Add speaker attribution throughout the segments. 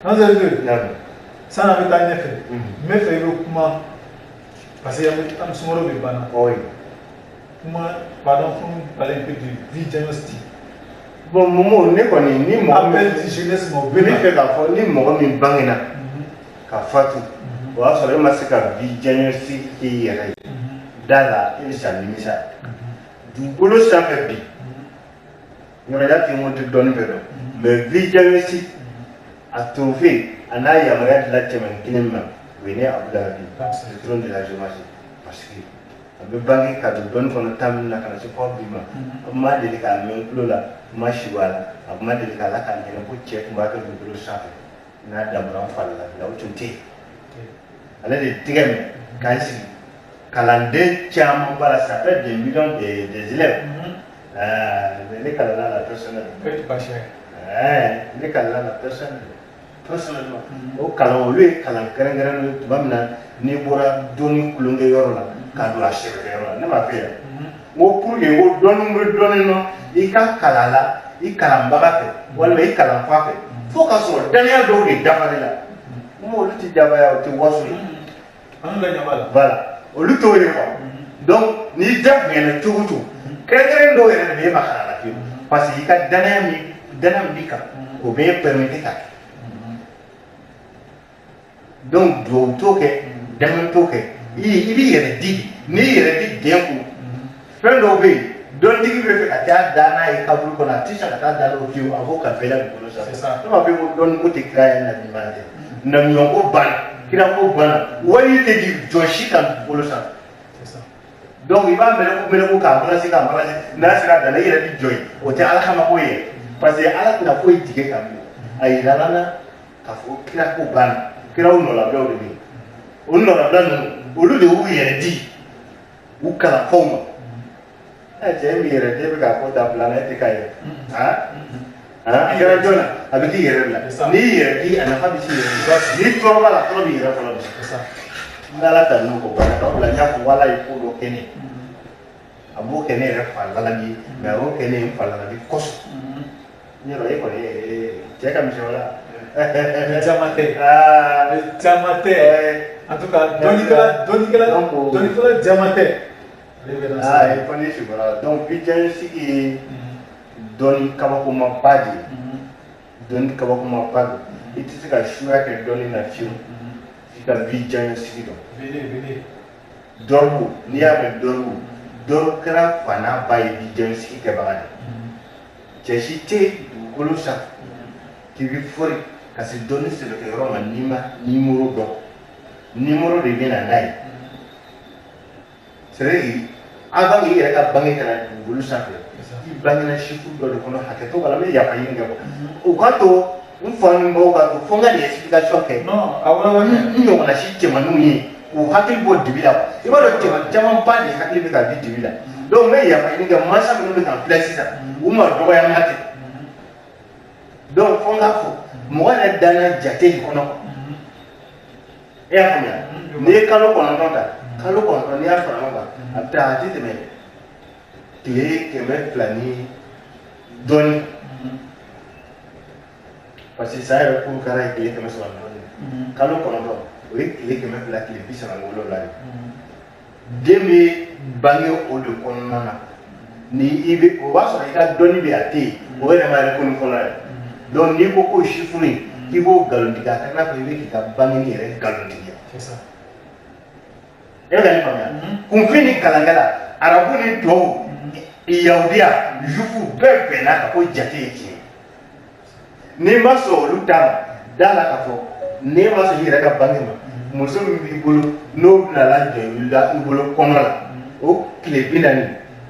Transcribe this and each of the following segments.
Speaker 1: An sera. Sanni an bɛ taa ɲɛfɛ, n bɛ fɛ i bɛ kuma, parce que an sunkalo bɛ banna. Kuma, pardon, faut nous parler un peu de vie diagnostic.
Speaker 2: Bon, Momo, ne kɔni ni mɔgɔ
Speaker 1: Appel du jeunesse ma, o
Speaker 2: bɛ
Speaker 1: bɛ na.
Speaker 2: Fɛ k'a fɔ ni mɔgɔ min bangena ka fatu, o y'a sɔrɔ e ma se ka vie diagnostic k'i yɛrɛ ye, da la e bɛ sa nimisa. Dugukolo sanfɛ bi, yɔrɔ y'a f'i ye, n ko tɛ dɔɔnin fɛ dɔn, mais vie diagnostic a trophée a n'a yamaruya dila cɛmanin kelen min ma, o ye ne Abudulayi, le trône de la géomancie, parce que a bɛ bange ka don dɔɔnin kɔnɔ temps min na ka na se fɔ bi ma, a ma deli k'a mɛn n tulo la, n ma si a la, a ma deli k'a la k'a ɲɛna ko cɛ tun b'a kɛ dugukolo sanfɛ n'a dabɔra n fali la, o tun tɛ yen. Ale de tigɛ minɛ k'an sigi kalanden caman b'a la, ça fait des millions des élèves. Mais ne kalanna la personnellement.
Speaker 1: O tɛ baasi ye.
Speaker 2: Ne kalanna la personnellement. O kalan, olu ye kalan kɛrɛnkɛrɛnnen ye tuma min na n'i bɔra dɔnni kulonkɛ yɔrɔ la ka don a sɛbɛkɛyɔrɔ la. Ne m'a f'i ye n ko pour que n ko dɔnni bɛ dɔnni nɔ, i ka kalan la i kalanbaga fɛ walima i kalanfa fɛ, fo ka sɔrɔ danaya dɔw de dafalen la. N ko olu tɛ jabaya, o tɛ waso ye.
Speaker 1: An bɛ ɲɛ b'a la.
Speaker 2: Voilà, olu t'o ye quoi. Donc n'i da bonyana cogo o cogo, kɛrɛnkɛrɛn dɔw yɛrɛ de bɛ e ma kalan la fiyewu, parce que i ka danaya min b'i kan, o b'e permettre ka kɛ. Donc duwawu t'o kɛ, dangan t'o kɛ, i b'i yɛrɛ di. N'i yɛrɛ di den kun, fɛn dɔw bɛ yen, dɔntigi bɛ fɛ ka taa da n'a ye kaburu kɔnɔ, a tɛ sɔn ka taa da n'o fiyewu, a b'o ka bɛɛ la dugukolo
Speaker 1: C'est
Speaker 2: sanfɛ.
Speaker 1: ça.
Speaker 2: Ne m'a fɔ ko dɔnni ko tɛ kira ye, nabi ɲuman tɛ, nabi ko banna, kira ko banna, wali tɛ jigin jɔn si kan dugukolo sanfɛ.
Speaker 1: C'est ça.
Speaker 2: Donc i b'a mɛlɛku mɛlɛku k'a balancer k'a balancer, n'a sera a dan na, i yɛrɛ bɛ jɔ yen. O tɛ Ala kama ko ye, parce que Ala tɛna foyi tigɛ ka bilen. A yirala na k'a fɔ kira ko banna, kiraw nɔlabilaw de bɛ yen. O nɔlabila ninnu, olu de y'u yɛrɛ di u kalanfaw ma. Ɛ, cɛ min yɛrɛ di, e bɛ k'a fɔ da bila na, e tɛ k'a ye han han, a kɛra jɔn na, a bɛ k'i yɛrɛ de la.
Speaker 1: C'est ça.
Speaker 2: N'i yɛrɛ di, a nafa bɛ s'i yɛrɛ ma. N'i tɔɔrɔ b'a la, tɔɔrɔ b'i yɛrɛ fɔlɔ de.
Speaker 1: C'est ça.
Speaker 2: N bɛ Ala ta n'o ko baara o la, n y'a fɔ wala ye ko dɔ kɛ ne ye, a b'o kɛ ne yɛrɛ fa lalabi ye, mais a y'o kɛ ne ye n fa lalabi kosɔn. N yɛrɛ e kɔni ye cɛ ka misɛn o la.
Speaker 1: Caman tɛ.
Speaker 2: Aa.
Speaker 1: Caman tɛ. En tout cas, dɔnnikɛla, dɔnnikɛla, dɔnnikɛla caman tɛ. Ale bɛ na
Speaker 2: Aa, e fana ye sibara la. Donc bi diagnostic ye dɔnni kabakomaba de ye, dɔnni kabakomaba don. I tɛ se ka suya kɛ dɔnni na fiyewu f'i ka vie diagnostic dɔn.
Speaker 1: Venez, venez.
Speaker 2: Dɔrɔgu, n'i y'a mɛn dɔrɔgu, dɔrɔgu kɛra fa n'a ba ye vie diagnostic kɛbaga de ye. Cɛ si tɛ dugukolo sanfɛ k'i bɛ fɔri ka se dɔnni sɛbɛkɛyɔrɔ ma n'i ma nimoro dɔn. Nimoro de bɛ na n'a ye. C'est à dire, avant k'i yɛrɛ ka bange ka na dugukolo sanfɛ, i bangena chiffre dɔ de kɔnɔ. Hakɛto b'a la, n bɛ yafa ɲini kɛ o ka to n fa ni baw ka to fo n ka nin explication kɛ.
Speaker 1: Non, a wala.
Speaker 2: N ɲɔgɔnna si cɛmaninw ye k'u hakili bɔ dibi la. I b'a dɔn, cɛman camanba de hakili bɛ ka di dibi la. Donc n bɛ yafa ɲini kɛ mansa minnu bɛ k'an filɛ sisan, u ma dɔgɔya ma tɛ. Donc fo n k'a fɔ, mɔgɔ yɛrɛ danna jate de kɔnɔ. E y'a faamuya, n'i ye kalo 9 ta, kalo 9, n'i y'a fara ɲɔgɔn kan, a bɛ taa a tɛ tɛmɛ tile 200 ni dɔɔnin, parce que san yɛrɛ kuru kara ye tile 300 ni dɔɔnin. Kalo 9, o ye tile 200 tile 37 de. Den bɛ bange o de kɔnɔna na. Ni i bɛ, o b'a sɔrɔ i ka dɔnni bɛ, a tɛ yen, o yɛrɛ ma yɛrɛ ko nin kɔnɔ yɛrɛ. Donc n'i ko ko chiffre in k'i b'o nkalontigiya, a kɛra i n'a fɔ i bɛ k'i ka bangeni yɛrɛ nkalontigiya.
Speaker 1: C'est ça.
Speaker 2: E bɛ ka ne faamuya? Kunfin ni kalankɛla, arabu ni tubabu, yahudiya, jufu, bɛɛ bɛnna kan ko jate ye tiɲɛ. N'i ma sɔn olu ta ma, da la k'a fɔ n'e ma sɔn i yɛrɛ ka bange ma, muso min b'i bolo n'o bɛna lajɔ i la, i bolo kɔnɔ la, o tile 40,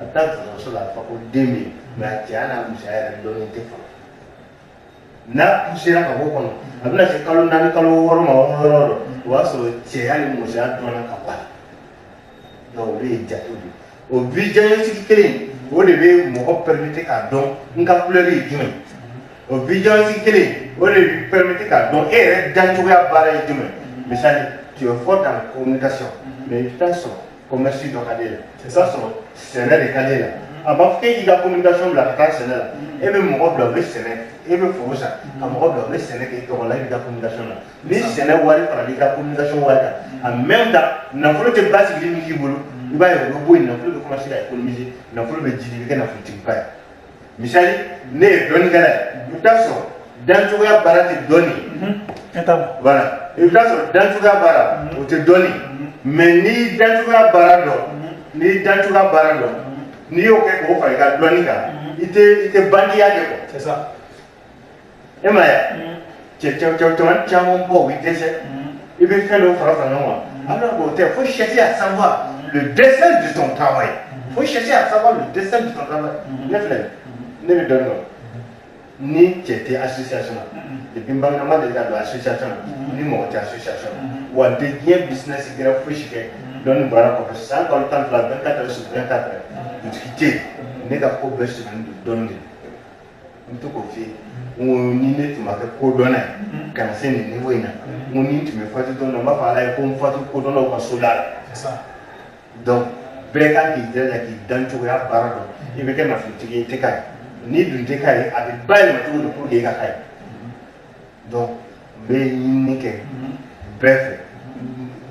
Speaker 2: a bɛ taa dɔgɔtɔrɔso la, a fɔ ko den bɛ yen, mais a cɛya n'a musoya yɛrɛ dɔnnen tɛ fɔlɔ. N'a poussera ka bɔ kɔnɔ, a bɛna se kalo 4, kalo 6 ma yɔrɔ dɔ, o b'a sɔrɔ cɛya ni musoya dɔnna ka ban. Donc olu ye jatew de ye. O vie diagnostic kelen, o de bɛ mɔgɔ permettre k'a dɔn n ka couleur ye jumɛn ye. O vie diagnostic kelen, o de bɛ permettre k'a dɔn e yɛrɛ dancogoya baara ye jumɛn. Misali, tu es fort dans la communication, mais i bɛ taa sɔrɔ commerce dɔ ka di e la, i bɛ taa sɔrɔ sɛnɛ de ka di e la. A b'a fɔ k'e k'i ka communication bila ka taa sɛnɛ la, e bɛ mɔgɔ bila u bɛ sɛnɛ. E bɛ foro san ka mɔgɔ bila u bɛ sɛnɛ kɛ i tɔgɔ la, i bɛ taa communication na. Ni sɛnɛ wari farala i ka communication wari kan, en même temps nafolo tɛ basigili min k'i bolo, i b'a ye o bɛ bɔ yen, nafolo bɛ commencer ka économiser, nafolo bɛ jidi, i bɛ kɛ nafolotigiba ye. Misali, ne ye dɔnnikɛla ye, i bɛ taa sɔrɔ dancogoya baara tɛ dɔnni ye. Voilà, i bɛ taa sɔrɔ dancogoya baara o tɛ dɔnni, mais n'i dancogoya baara dɔn, n'i dancogoya baara dɔn, n'i y'o kɛ k'o fara i ka dɔnni kan, i tɛ bandiya kɛ quoi.
Speaker 1: C'est ça.
Speaker 2: E ma ye, cɛ cɛ caman bɔ, u bɛ dɛsɛ, i bɛ fɛn dɔw fara fara ɲɔgɔn kan, alors que o tɛ. Faut chercher à savoir le dessin de ton travail, faut chercher à savoir le dessin de ton travail. Ne filɛ, ne bɛ dɔnni dɔn ni cɛ tɛ association na. Depuis n bangena, n ma deli ka don association na ni mɔgɔ tɛ association na. Wa n tɛ diɲɛ business gɛrɛ fosi kɛ dɔnni baara kɔfɛ. San kalo 12, 24 heures sur 24 heures, butigi tɛ yen. Ne ka ko bɛɛ sirilen don dɔnni de la. N bɛ to k'o f'i ye, n ko ni ne tun ma kɛ kodɔnna ye ka na se nin niveau in na, n ko ni n tun bɛ fatu dɔn na, n b'a fɔ Ala ye ko n fatu kodɔnnaw ka soda la.
Speaker 1: C'est ça.
Speaker 2: Donc bɛɛ kan k'i jilaja k'i dan cogoya baara dɔn, i bɛ kɛ nafolotigi ye, i tɛ k'a ye. N'i dun tɛ k'a ye, a bɛ bayɛlɛma cogo di pour que i ka k'a ye? Donc n bɛ ɲinini kɛ bɛɛ fɛ,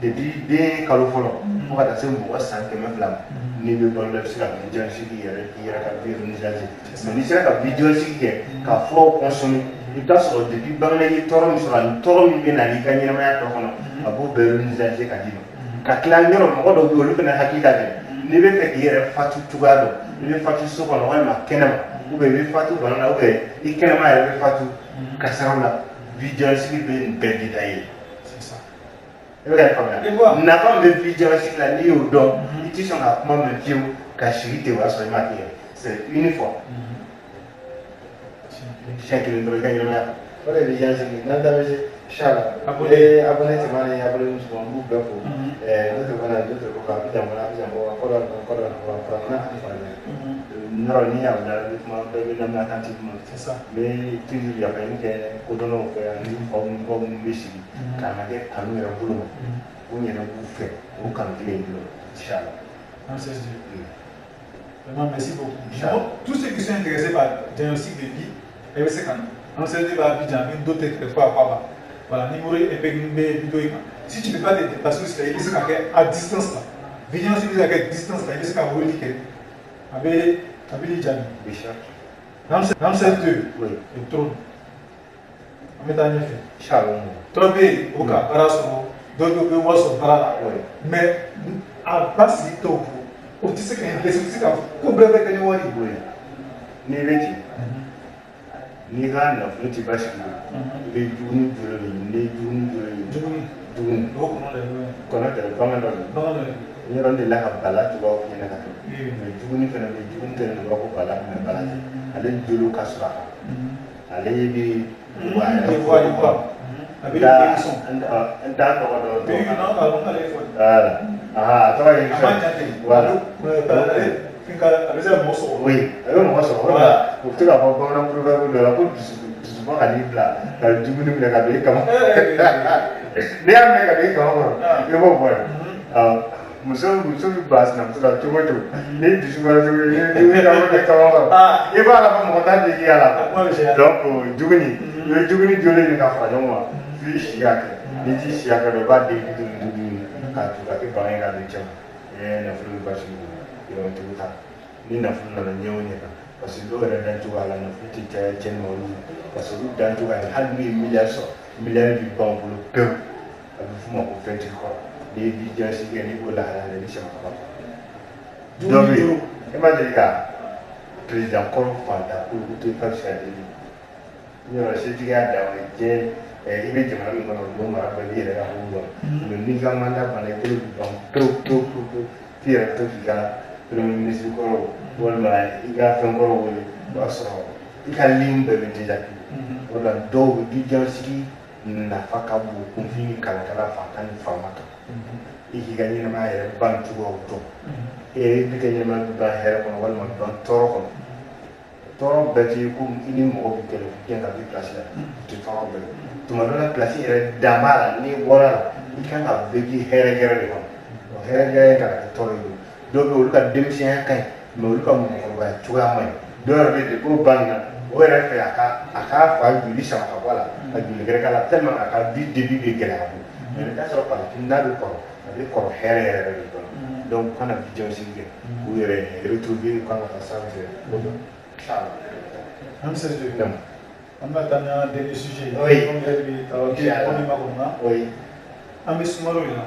Speaker 2: depuis den kalo fɔlɔ fo ka taa se mɔgɔ san 200 ma. N'i bɛ balo la, i bɛ se ka vie sigi yɛrɛ, k'i yɛrɛ ka vie réaliser. Mais n'i sera ka vie sigi kɛ ka furaw consommer, i bɛ taa sɔrɔ depuis bangena i ye tɔɔrɔ min sɔrɔ ani tɔɔrɔ min bɛ na n'i ka ɲɛnamaya tɔ kɔnɔ, a b'o bɛɛ réaliser ka d'i ma. Ka tila, yɔrɔ mɔgɔ dɔw bɛ yen, olu fana hakili ka gɛlɛn. N'i bɛ fɛ k'i yɛrɛ fatu cogoya dɔn, i bɛ fatu so kɔnɔ walima kɛnɛma, ou bien i bɛ fatu bana na, ou bien i kɛnɛma yɛrɛ bɛ fatu kasaraw la, vie sigi bɛ nin bɛɛ détaillé.
Speaker 1: C'est ça.
Speaker 2: I bɛ ka faamuya, nafa min bɛ vie sigi la, n'i y'o dɔn, i tɛ sɔn ka kuma mɛn fiyewu ka sigi ten, o y'a sɔrɔ i m'a kɛ yɛrɛ. C'est une fois, siɲɛ kelen dɔrɔn i ka ɲɛnamaya kɔnɔ. O de ye vie sigi. N'an ta bɛ se, inchallah.
Speaker 1: Abonné.
Speaker 2: Abonné cɛman ni abonné musoman, n b'u bɛɛ fo. Ne tɛ fana, ne tɛ ko ka Abidjan kɔnɔ, Abidjan bɔ kɔrɔ kɔrɔ farafinna ani farajɛ. Yɔrɔ ni y'a bila, i bɛ kuma bɛɛ bɛ lamɛn attentivement.
Speaker 1: C'est ça.
Speaker 2: N bɛ toujours yafa ɲini kɛ kodɔnnaw fɛ ani faw ni baw minnu bɛ sigi k'a na kɛ kanu yɛrɛ bolo ma, u yɛrɛ b'u fɛ o kanu kelen in bolo, inchallah.
Speaker 1: Merci Dieu. Vraiment, merci beaucoup. Bon, tous ceux qui sont intéressés par le diagnostic de vie, eh bien, c'est quand Ramsès II va à Abidjan, une d'autres fois à quoi. Voilà, numéro épinglé, vidéo. Si tu ne peux pas te déplacer aussi, il faut à distance là. Diagnostic de vie à distance là, il faut relier. Avec avec
Speaker 2: Bicha.
Speaker 1: Ramsès II,
Speaker 2: Oui.
Speaker 1: le trône. An bɛ taa ɲɛfɛ.
Speaker 2: Inchallah.
Speaker 1: Dɔw bɛ yen, o ka baara sɔrɔ, dɔw bɛ yen, u bɛ wari sɔrɔ baara la. Mais a basigi t'o bolo, o tɛ se ka investir, o tɛ se ka ko bɛɛ bɛ kɛ ni wari ye.
Speaker 2: Oui. N'i bɛ ten, n'i ka nafolo tɛ basigi bolo, i bɛ dumuni jolo de ɲini. N'i ye dumuni jolo ɲini,
Speaker 1: Dumuni.
Speaker 2: Dumuni.
Speaker 1: O kɔnɔ de ye.
Speaker 2: Kɔnɔ tɛ, bagan dɔ don.
Speaker 1: Bagan dɔ ye.
Speaker 2: N yɔrɔ delila ka bala cogoyaw f'i ɲɛna ka tɛmɛ.
Speaker 1: Oui.
Speaker 2: Mais dumuni fana bɛ yen, dumuni tɛ nin b'a ko bala, mais bala tɛ. Ale jolo ka sɔrɔ a kan. Ale bɛ wa yɛrɛ.
Speaker 1: Je vois, je vois. A bɛ hérisson.
Speaker 2: N t'a tɔgɔ dɔn.
Speaker 1: Oui, non, a ale fɔ.
Speaker 2: Voilà. Ah, a tɔgɔ ye
Speaker 1: A man jan ten.
Speaker 2: Voilà.
Speaker 1: Ale fɛn ka a bɛ se ka mɔgɔ sɔgɔ.
Speaker 2: Oui, a bɛ mɔgɔ sɔrɔ. O de la, u bɛ to k'a fɔ bamanan proverbe dɔ la ko dusu dusuba ka n'i bila ka dumuni minɛ ka don i kama. N'i y'a mɛn ka don i kama kɔrɔ, i b'o bɔ yen. Awɔ. Muso bɛ ban sinamuso la cogo o cogo, n'i dusu bɔra cogo o cogo, i bɛ ka bɔ kama kɔrɔ, i b'a la fɔ mɔgɔ t'a dege a la.
Speaker 1: A kuma bɛ caya.
Speaker 2: Donc dumuni, i bɛ dumuni joli ɲini ka fara ɲɔgɔn kan f'i si ka kɛ. N'i t'i si hakɛ dɔn, i b'a den 50 50 k'a tu ka kɛ bagan ye k'a don cɛ ma. Nafolo bɛ basigi yɔrɔtigiw ta ni nafolo nana ɲɛ o ɲɛ kan, parce que dɔw yɛrɛ dan cogoya la, nafolo tɛ caya cɛ ni ma olu, parce que olu dan cogoya ye, hali n'u ye miliyari sɔrɔ, miliyari bɛ ban u bolo pewu. A bɛ f'u ma ko fɛntigi kɔrɔ. N'i ye bi jasi kɛ, n'i b'o lahalaya la, i bɛ sɛmɛ ka ban. Dɔ bɛ yen, e ma deli ka président kɔrɔ fantan kulukutu ka fisa deli yɔrɔ setigiya dan o ye diɲɛ. I bɛ jamana min kɔnɔ, o don mara bɛɛ b'i yɛrɛ ka ko kɔnɔ, mais n'i ka mandat banna, i bolo bɛ ban pewu pewu pewu pewu, f'i yɛrɛ to k'i ka premier ministre kɔrɔ walima i ka fɛn kɔrɔ wele, o b'a sɔrɔ i ka ligne bɛɛ bɛ désactivé. O de la dɔw bɛ bi sigi nafa ka bon kunfin ni kalankɛla fantan ni faama kan. I k'i ka ɲɛnamaya yɛrɛ ban cogoyaw dɔn, e bɛ ka ɲɛnamaya ban hɛrɛ kɔnɔ walima ban tɔɔrɔ kɔnɔ. Tɔɔrɔ bɛɛ tɛ ko i ni mɔgɔ bɛ kɛlɛ k'i gɛn ka bɔ i place la, o tɛ tɔɔrɔ bɛɛ ye. Tuma dɔ la, place yɛrɛ dan b'a la, n'i bɔra la, i kan ka vécu hɛrɛ gɛrɛ de kɔnɔ. O hɛrɛ gɛrɛ in kana kɛ tɔɔrɔ ye. Dɔw bɛ yen, olu ka denmisɛnya ka ɲi, mais olu ka mɔgɔkɔrɔbaya cogoya man ɲi. Dɔw yɛrɛ bɛ yen, depuis o banna O yɛrɛ fɛ, a ka fa joli sama ka bɔ a la, ka joli gɛrɛ k'a la, tellement a ka vie début bɛ gɛlɛya a bolo. Mais i bɛ taa sɔrɔ farafin n'a bɛ kɔrɔ, a bɛ kɔrɔ hɛrɛ yɛrɛ yɛrɛ de kɔnɔ. Donc u kana diagnostic kɛ k'u yɛrɛ retrouver, u kan ka taa sanfɛ o dɔn, inchallah.
Speaker 1: An bɛ se.
Speaker 2: Non.
Speaker 1: An bɛ taa ni an dernier sujet ye.
Speaker 2: Oui.
Speaker 1: Comme yɛrɛ bɛ taw kɛ
Speaker 2: Inchallah.
Speaker 1: mɔgɔ min makɔnɔ na.
Speaker 2: Oui.
Speaker 1: An bɛ sunkalo de la.